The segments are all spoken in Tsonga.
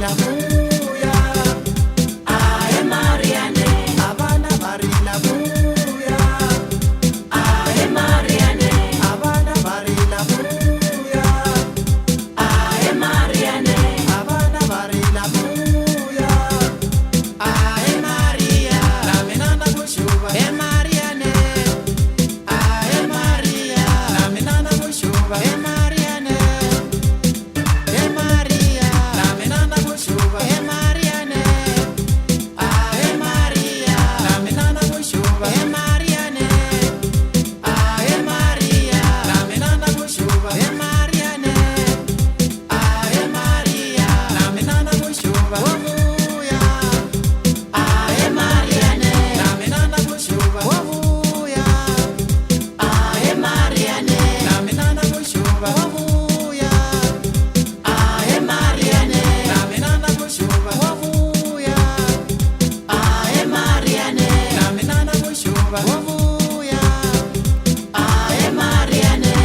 rila vuya. Ahe Mariane. Abana va rila vuya. Ahe Mariane. Abana va rila vuya. Ahe Mariane. Abana va rila vuya. Ahe Maria, na mina na ku xuva. He Mariane. Ahe Maria, na mina na ku xuva. He Mariane. He Maria, na mina na ku xuva. He Mariane. Ahe Maria, na mina na ku xuva. He Mariane. Ahe Maria, na mina na ku xuva. He Mariane. Ahe Maria, na mina na ku xuva. Wo vuya. Ahe Mariane. Na mina na ku xuva. Wo vuya. Ahe Mariane. Na mina na ku xuva. Wo vuya. Ahe Mariane. Na mina na ku xuva. Wo vuya. Ahe Mariane. Na mina na ku xuva. Wo vuya. Ahe Mariane.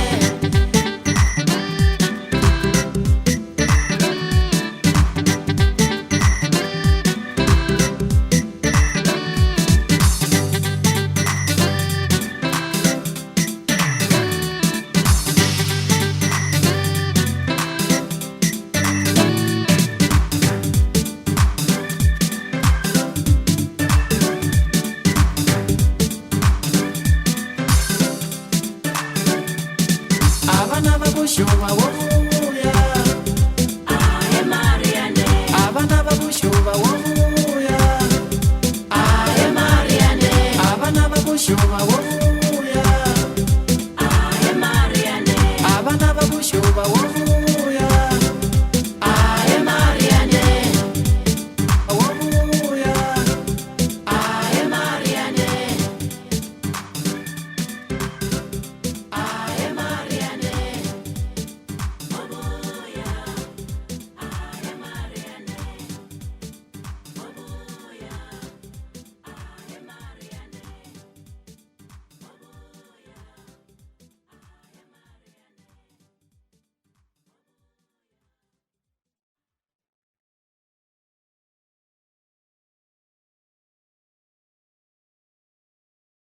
Abana va ku xuva wo vuya. Ahe Mariane. Abana va ku xuva wo vuya.